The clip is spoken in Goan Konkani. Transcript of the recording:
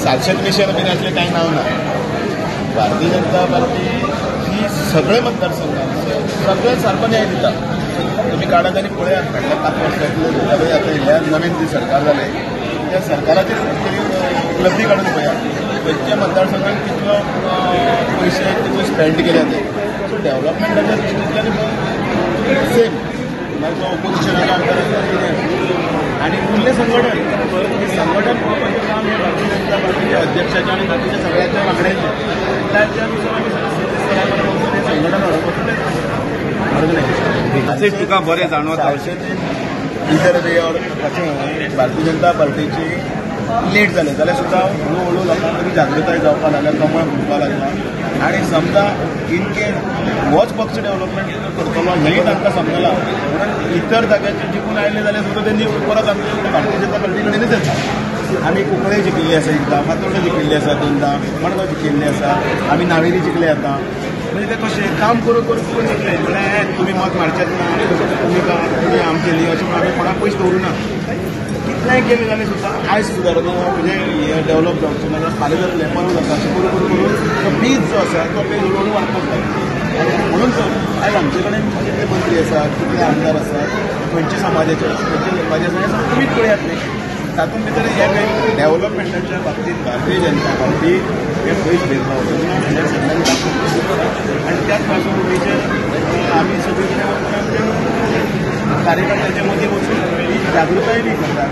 सालशेत मिशन बीन असलें कांय नांव ना. भारतीय जनता पार्टी ही सगळे मतदारसंघात सगळे सारको न्याय दिता. तुमी काडात आनी पळयात फाटल्या 5 वर्सांतले आतां ह्या नवीन जे सरकार जालें त्या सरकाराचेर उपलब्धी काडून पळयात खंयच्या मतदारसंघात कितलो पयशे कितले स्पेंड केल्या ते. सो डेव्हलपमेंटाच्या दृश्टींतल्यान सेम मागीर तो ओपोजिशनाचो आमदार आसता कितें आनी उरलें संघटन संघटन पळोवपाचें काम हें भारतीय जनता पार्टीच्या अध्यक्षाच्या आनी बाकीच्या सगळ्यांच्या वांगड्यांचें. त्याच्या नुसार आमी सगळें वचून हें संघटन हाडपाचें ऑर्गनायझेशन. तुका बरें जाणवता इधर वे और अशें भारतीय जनता पार्टीची लेट जालें जाल्यार सुद्दां हळू हळू लोकां मदीं जागृताय जावपाक लागल्या, कमळ फुटपाक लागला आनी समजा इनकेस होच पक्ष डेव्हलपमेंट करतलो हेंय तांकां समजलां म्हणून इतर जाग्याचेर जिखून आयले जाल्यार सुद्दां तेंनी परत आमचे भारतीय जनता पार्टी कडेनच येता. आमी कुंकळे जिखिल्ली आसा एकदां, फातोर्डे जिखिल्ली आसा दोनदां, मडगांव जिखिल्ली आसा, आमी नावेली जिखले आतां. म्हणजे ते कशें काम करून करून करून जिखले म्हळ्यार तुमी मत मारचेच ना, तुमी तुमी आमचें न्ही अशें म्हणून आमी कोणाक पयशे दवरुना. कितलेंय केलें जाल्यार सुद्दां आयज सुदारना म्हणजे हें डेव्हलप जावचें ना जाल्यार फाल्यां जातलें परत जाता अशें करून करून करून तो बीज जो आसा तो बीज हळू हळू वाडपाक जाय. आनी म्हणून तर आयज आमचे कडेन कितले मंत्री आसात, कितले आमदार आसात, खंयच्या समाजाचे आसा, खंयच्या लोकांचे आसा हें सगळें तुमीच पळयात न्ही. तातूंत भितर हे काही डेव्हलपमेंटाच्या बाबतींत भारतीय जनता पार्टी हे खंयच भेदभाव करना हें सगळ्यांनी दाखोवन आनी त्याच पार्श्वभुमीचेर आमी सगळे कडेन वचून आमच्या कार्यकर्त्यांच्या मदीं वचून ही जागृताय बी करता.